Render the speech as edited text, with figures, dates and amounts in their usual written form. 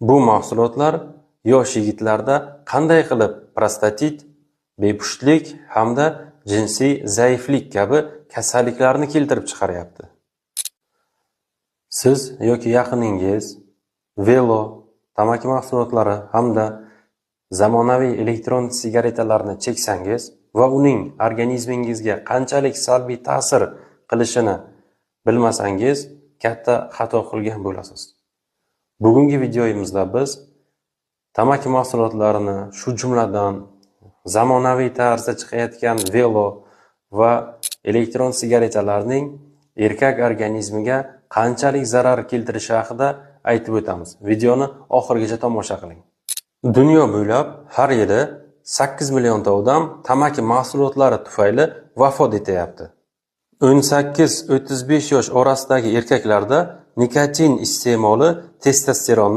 Bu mahsulotlar yosh yigitlarda qanday qilib prostatit, bepushtlik hamda jinsiy zaiflik kabi kasalliklarni keltirib chiqaryapti? Siz yoki yaqiningiz velo, tamaki mahsulotlari hamda zamonaviy elektron sigaretalarni cheksangiz va uning organizmingizga qanchalik salbiy ta'sir qilishini bilmasangiz, katta xato qilgan bo'lasiz. Bugungi videomizda biz tamaki mahsulotlarini, shu jumladan zamonaviy tarzda chiqayotgan velo va elektron sigaretalarning erkak organizmiga qanchalik zarar keltirishi haqida aytib o'tamiz. Videoni oxirigacha tomosha qiling. Dunyo bo'ylab har yili 8 millionta odam tamaki mahsulotlari tufayli vafot etyapti. 18-35 yosh orasidagi erkaklarda nikotin iste'moli testosteronni